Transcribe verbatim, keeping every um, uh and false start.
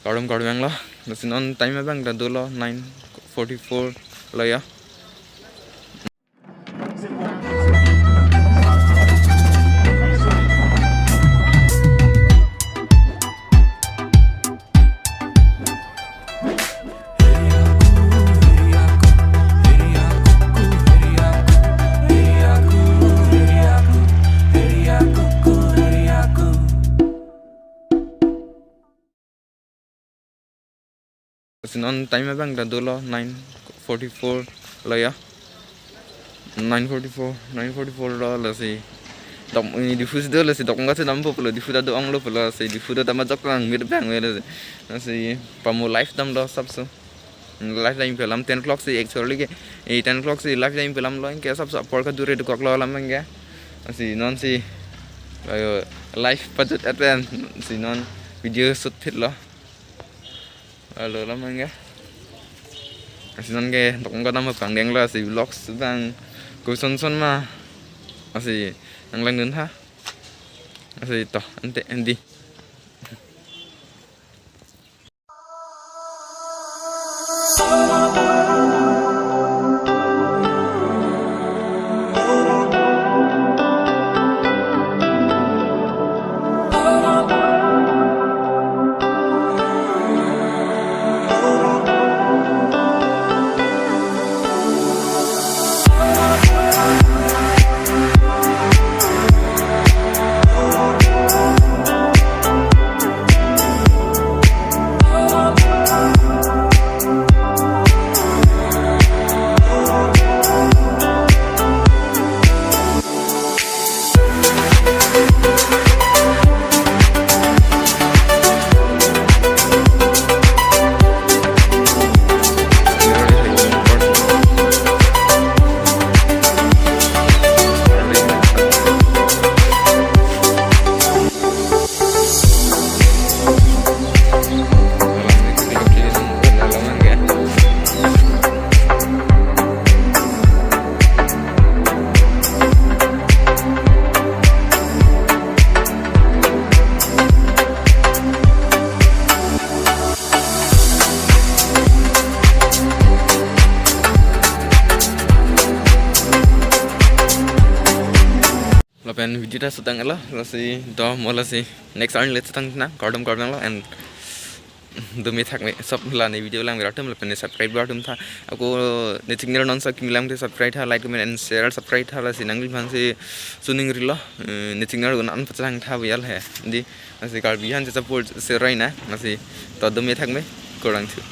Kardom, kardom lo. Lasi non time abang ta dolo, nine forty-four lo ya. Lasi non time abang ta dolo, nine forty-four lo ya. Nine forty-four, nine forty-four lo, lasi dok, eh, Diphu si do, lasi dokmoka si dampo pulo, Diphu ta do-onglo pulo, lasi Diphu do tama jok lang mir bang we lasi. Lasi pamo live damlo sapso. Live dam pelam ten o'clock si actually ke, eh, ten o'clock si live dam pelamlo, anke sapso apor kadure dokoklo alam anke. Lasi non si, ayo, live pajut advance si non video shoot phitlo. Alo alam anke. Lasi non ke dokmoka dam pangdenglo, lasi vlogs bang koson son ma. Lasi nanglangdun tha. Lasi to, ante, ante. Lapen video ta sutang lo, lasi do mo, lasi next arni let sutang na, kardom kardom lo, and do me thak me, sop la ne video lang beratum, lapen ne subscribe beratum tha. Ako ne channel non sa kimi lang te subscribe tha, like, comment and share subscribe tha, lasi nangliphan si suning rilo, eh, ne channel ko nan pachang tha bial he. Di, lasi Karbi han se support se rai na, lasi to do me thak me, kurang chu.